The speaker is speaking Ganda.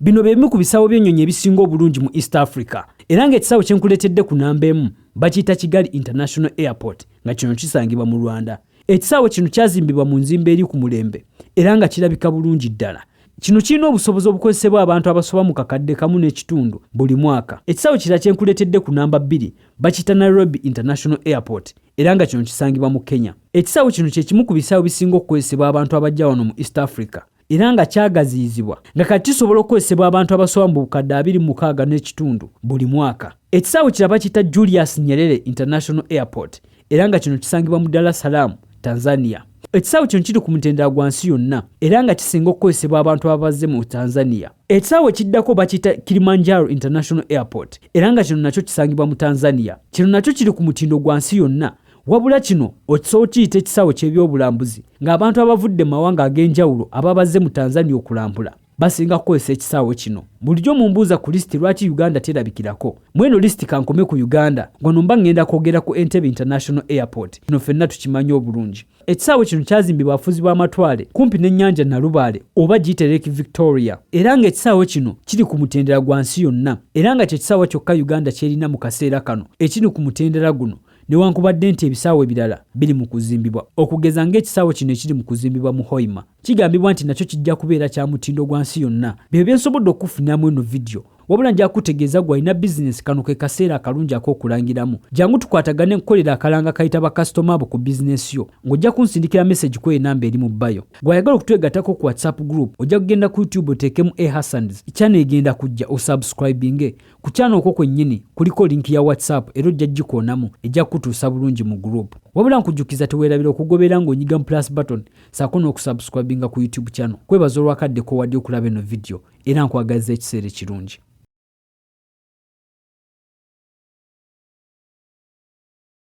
Bino bye bimu ku bisaawe by'ennyonyi ebisinga obulungi mu East Africa era ng'ekisaawe kye nkuleetedde ku namba emu bakiyita Kigali International Airport nga kino kisangibwa mu Rwanda. Ekisaawe kino kyazimbibwa mu nzimba eri ku mulembe era nga kirabika bulungi ddala. Kino kirina obusobozi obukozesebwa abantu abasoba mu 1,500 buli mwaka. Ekisaawe kirala kye nkuleetedde ku namba 2 bakiyita Nairobi International Airport era nga kino kisangibwa mu Kenya. Ekisaawe kino kye kimu ku bisaawe bisinga okukozesebwa abantu abajja wano mu East Africa era nga kyagaziyizibwa nga kati kisobola okukozesebwa abantu abasoba mu 26,500 buli mwaka. Ekisaawe kirala bakiyita Julius Nyerere International Airport era nga kino kisangibwa mu Dar es Salaam, Tanzania. Ekisaawe kino kiri ku mutendera gwa nsi yonna era nga kisinga okukozesebwa abantu abazze mu Tanzania. Ekisaawe ekiddako bakiyita Kilimanjaro International Airport era nga kino nakyo kisangibwa mu Tanzania. Kino nakyo kiri ku mutindo gwa nsi yonna wabula kino okisobola okiyita ekisaawe ky'ebyobulambuzi ng'abantu abavudde mu mawanga ag'enjawulo ababazze mu Tanzania okulambula basinga kukozesa ekisaawe kino. Bulijjo mumbuuza ku lisiti lwaki Uganda terabikirako. Mweno lisiti kankome ku Uganda, wano mba ngenda kwogera ku Entebbe International Airport. Kino ffenna tukimanyi obulungi. Ekisaawe kino kyazimbibwa abafuzi b'amatwale kumpi n'ennyanja Nalubaale oba giyite Lake Victoria era ng'ekisaawe kino kiri ku mutendera gwa nsi yonna era nga kye kisaawe kyokka Uganda ky'erina mu kaseera kano ekiri ku mutendera guno newankubadde nti ebisaawe ebirala biri mu kuzimbibwa okugeza ng'ekisaawe kino ekiri mu kuzimbibwa mu Hoima kigambibwa nti nakyo kijja kubeera kya mutindo gwa nsi yonna. Bye bye nsobodde okukufuniramu eno vidiyo. Wabula nja kukutegeeza gwe alina bizinensi kano ke kaseera akalungi ak'okulangiramu. Jangu tukwatagane nkukolere akalanga akayita bakasitoma bo ku bizinensi yo ng'ojja kunsindikira mesegi ku eyo namba eri mu bayo. Gwe ayagala okutwegattako ku WhatsApp group ojja kugenda ku YouTube oteekemu A Hassans channel egenda kujja osubscribinge. Ku channel okwo kwennyini kuliko link ya WhatsApp era ojja gikoonamu ejja kukutuusa bulungi mu group. Wabula nkujjukiza teweerabira okugoberera ng'onyiga mu plus button saako n'okusubscribinga ku YouTube channel. Kwebaza olw'akadde k'owadde okulaba eno vidiyo era nkwagaliza ekiseera ekirungi.